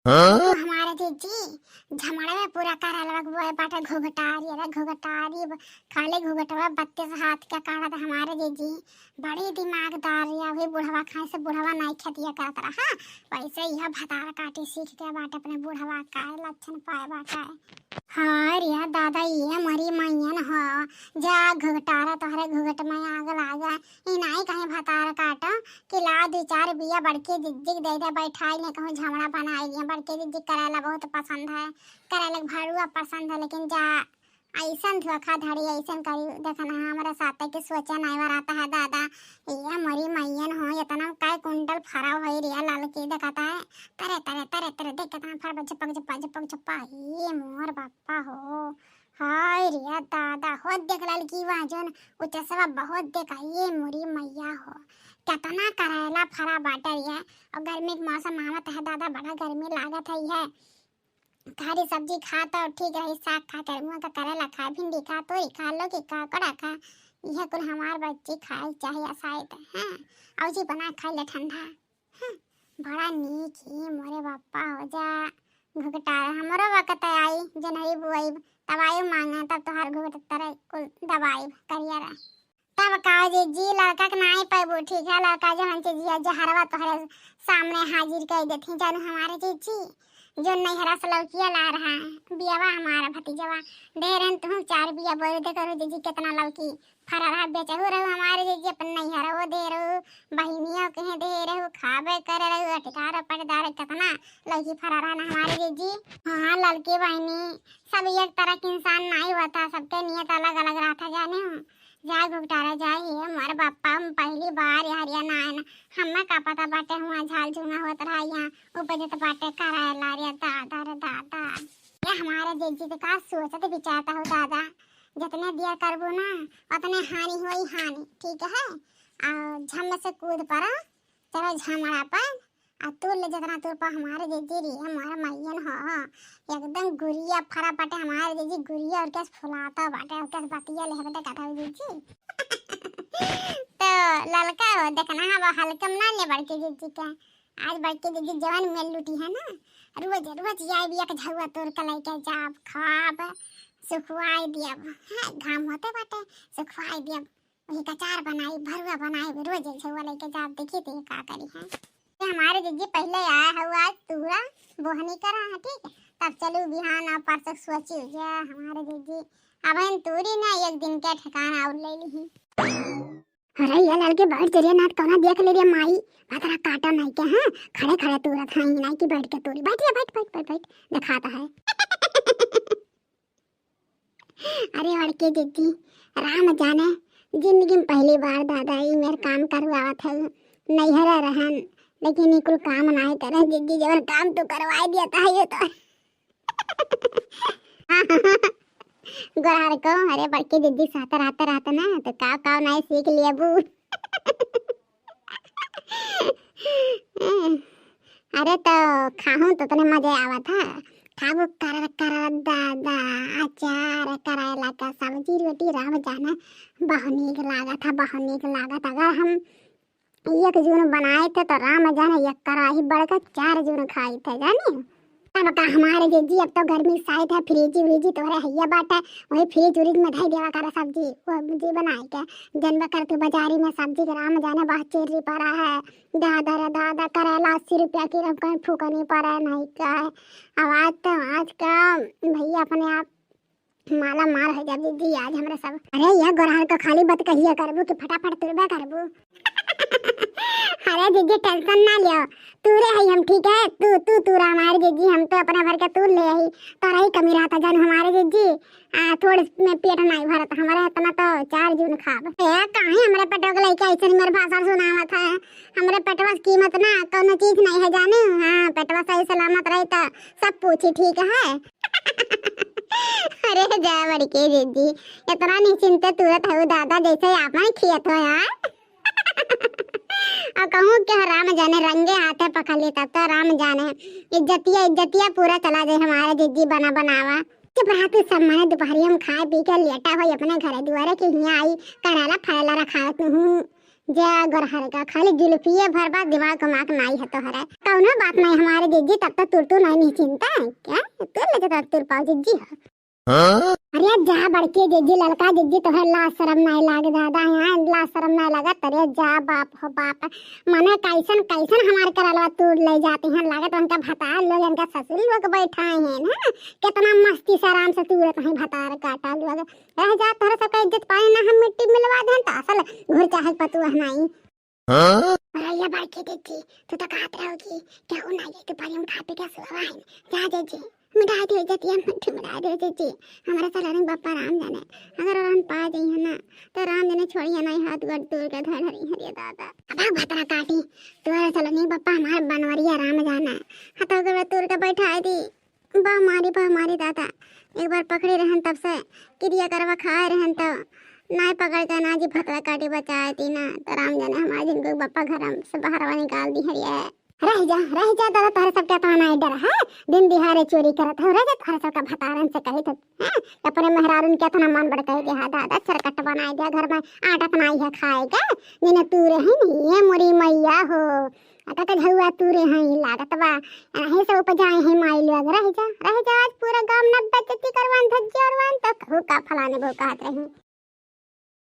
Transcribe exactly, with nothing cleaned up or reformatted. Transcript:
हाँ? तो हमारे जीजी झमड़वे पूरा करेलवा के बोए बाटे घुघटारी, अरे घुघटारी ब-, खाली घुघटवा बत्तीस हाथ के काढ़त हमारे जीजी। बड़ी दिमागदार या, वही बुढ़वा खाए से बुढ़वा नाई खेतिया करत रहा, वैसे यह भतार काटी सीख के बाटे अपने बुढ़वा का लक्षण पाए बाटे। हाँ रे दादा, ये मरी मैयन हो, जा घुघटारा तोहरे घुघट में आग लागा। ई नाई कहीं भतार काटो कि ला दू चार बिया बड़की जिज्जी के दे दे, बैठाई ले कहूँ झमड़ा बनाई ले। बड़की जिज्जी करेला बहुत पसंद है, करेला के भरुआ पसंद है, लेकिन जा ऐसन धोखाधड़ी ऐसन करी देखना हमरा साथे के सोचे नहीं रहता है दादा। ये मरी मैयन हो, इतना कै कुंटल फरा होई रे ललकी देखता है। तरे तरे तरे तरे देख कितना फरबा झपक झपक झपक झपा, ये मोर बापा हो। हाय रे दादा, हो देख ललकी वहाँ जौन उ चसवा बहुत देखा, ये मोरी मैया हो। कितना करेला फरा बाटे ये, और गर्मी के मौसम आवत है दादा, बड़ा गर्मी लागत है ये। हरी सब्जी खा तो ठीक रही, साग खा, केरमुआ का करेला खा, भिंडी खा, तोरी खा, लौकी खा, कोड़ा खा, यह कुल हमार बच्ची खाए चाहिए शायद, हाँ, और जी बना खाई ले ठंडा। हम्म, बड़ा नीक ही मोरे बापा हो जा। घुघटार हमरो वक्त आई, जनही बुआई, तब आयु मांगे, तब तोहार घुघट तरे कुल दबाई करिया रहे। तब का जीजी, लड़का के नाई पैबू, ठीक है, लड़का जवन चीज है, जहरवा तोहरे सामने हाजिर कर देती जानू हमारे जीजी, जो नैहरा से लौकिया ला रहा है, बियावा हमारा भतीजवा, दे रहन तुम चार बिया बोल दे करो जीजी, कितना लौकी फरा रहा, बेचहू रहू हमारे जीजी, अपन नैहरा वो दे रहू, बहिनियों के दे रहू, खाबे करे रहू, अटदार पटदार कितना लौकी फरा रहा ना हमारे जीजी। हाँ लड़की बहनी, सब एक तरह के इंसान नाई होता, सबके नियत अलग अलग रहता जाने हो। जा घुघटारा जा, हे मोर बापा, हम पहली बार ये हरिया ना आए ना, हमें का पता बाटे हुआ झाल झुंगा होत रहा, यहाँ उपजत बाटे करेला रे दादा रे दादा। ये हमारे जीजी तो का सोचत विचारता हो दादा, जितने दिया करबो ना उतने हानि होई हानि, ठीक है। और झम से कूद पड़ा, चलो झमड़ा पर, आ तू ले जितना तू पा हमारे जीजी रे, हमारा मैयन हो, एकदम गुरिया फरा बाटे हमारे जीजी, गुरिया और कैसे फुलाता बाटे, और कैसे बतिया ले हबे देखा था जीजी। तो ललका हो देखना है, वो हल्के में ना ले बड़के जीजी के। आज बड़के जीजी जवन मेल लूटी है ना, रोज रोज आइब एक झउआ तोड़ के लेके जाब, खाब, सुखवाई दियब, हाँ, घाम होते बाटे, सुखवाई दियब। वही अचार बनाई, भरुआ बनाई, रोज झउआ लेके जाब, देखी तो ये का करी है। ये हमारे जीजी पहले आया हुआ आज तूरा बोहनी करा है, ठीक है, तब चलू बिहान और परसों सोची जा हमारे जीजी। अब हम तूरी ना एक दिन के ठिकाना और ले ली। अरे ये ललके बैठ जरिया नाथ कौना देख ले रे माई, भतरा काटा नहीं के, हाँ, खड़े खड़े तूरत हैं, नहीं कि बैठ के तूरी, बैठ रे, बैठ, बैठ, बैठ, बैठ, दिखाता है। अरे बड़के जीजी, राम जाने, जिंदगी में पहली बार दादा ई मेर काम करवावत है, नैहरे रहन, लेकिन ई कुल काम नाई करे जीजी, जवन काम तू करवाई दिया था ये तो। गोरहर को, अरे बड़की दीदी साथ रहते रहते ना तो काव काव नहीं सीख लिया बू। अरे तो खाहूँ तो तने मजे आवत है, खाबू कर कर दादा, अचार करेला का सब्जी रोटी राम जाने, बहुत नीक लागत है, बहुत नीक लागत। अगर हम एक जून बनाए थे तो राम जाने एक कराही बड़का चार जून खाई थे, जाने। तब का हमारे जीजी, अब तो गर्मी साइत है, फ्रिज व्रिज तोहरे हैया बाटे, वही फ्रिज व्रिज में धई देवा करा सब्जी, वो जी बनाए के। जनबे कर तू बाजारी में सब्जी के राम जाने बहुत चिर्री पड़ा है, दादा रे दादा, करेला अस्सी रुपया किलो कहीं फूकनी पड़े नहीं का। अब आज तो, आज का भैया अपने आप माला माल हो जाब जीजी आज हमरा सब। अरे ये गोरहर को खाली बात कहिया करबू कि फटाफट तुरबे करबू। अरे जीजी tension ना लियो, तूरे है हम, ठीक है, तू, तू, तूरा हमारे जीजी, हम तो अपना भर के तूर ले आई, तोरा ही कमी रहता जान हमारे जीजी। आ, थोड़े में पेट नहीं भरत हमारे, इतना तो चार जून खाब। ए, काहे हमरे पेटवा के लइके ऐसे मेरे भाषण सुनावत है? हमरे पेटवा की कीमत ना कौनो चीज नहीं है जाने। हाँ, पेटवा सही सलामत रही तो सब पूछी, ठीक है। अरे जा बड़के जीजी, इतना निश्चिंत तुरत हो दादा, जैसे आप ही खियत हो यार। और कहूँ के राम जाने रंगे हाथे पकड़ ली तब तो राम जाने इज्जतिया, इज्जतिया पूरा चला जाए हमारे जीजी बना बनावा। चुप रहा तू, सब माने दोपहरी हम खाए पी के लेटा हो अपने घरे दुआरे के हियाँ आई करेला फरेला रखा तू हूँ। जा गोरहर का, खाली जुल्फिये भर बा, दिमाग उमाग नाई है तोहरे। कौनो बात नाई हमारे जिज्जी, तब तक तुर तू नाई निश्चिंता है। क्या? तुर ले जाता तुर पाओ जिज्जी हो। हाँ? अरे जा बड़की जिज्जी, ललका जिज्जी, तोहरे लाज शरम नाई लागे दादा, यहाँ लाज शरम नाई लागत। अरे जा बाप हो बाप, मने कैसन कैसन हमारे करलवा तूर ले जाती हैं, लागत उनका भतार लोग, इनका ससुर लोग बैठाए हैं ना, कितना मस्ती से आराम से तूरत हैं भतार काटा लोग। रह जा, तोहरे सबका इज्जत पानी ना हम मिट्टी मिलवा देन, तो असल घुर चाहे पतुआ नाई। हाँ? अरे ये बड़की जिज्जी, तू तो कहत रहो कि केहू ना ये तो परियम खा पी के सुआ है। जा जिज्जी, मिटा दे जिज्जी, हम मिटा दे जिज्जी। हमारे सलोनी बप्पा राम जाने, अगर हम पा जाई है ना, तो राम जाने छोड़िए ना, हाथ गोड़ तोड़ के धर हरी हरिये दादा। अब भतरा काटी, तोरे सलोनी बप्पा हमार बनवरिया राम जाने। हाथ गोड़ तोड़ के बैठा दी। बा मारी, बा मारी दादा, एक बार पकड़े रहन तब से किरिया करवा खाए रहन तब नाई पकड़ के ना जी भतरा काटी बचाए ती ना, तो राम जाने हमारे जिनको बप्पा घर से बाहर निकाल दी हरिये। रह जा, रह जा दादा, तोहरे सबके इतना नाई डर है, दिन दिहाड़े चोरी करत हो, रह जा, तोहरे सबका भतारन से कही तो, हैं? अपने मेहरारून के इतना मन बड़काई दिया दादा, सरकट बनाई दिया, घर में आटा तो नाई है खाए के, जिन्हें तू रही नहीं है मोरी मैया हो। अका के झउआ तूरे हैं, लागत बा। अहे से उपजाए हैं माई लोग। रह जा, रह जा, आज पूरा गांव में बेइज्जती करवान, धज्जी उड़वान, तो कहू का फलाने बहू कहत रही।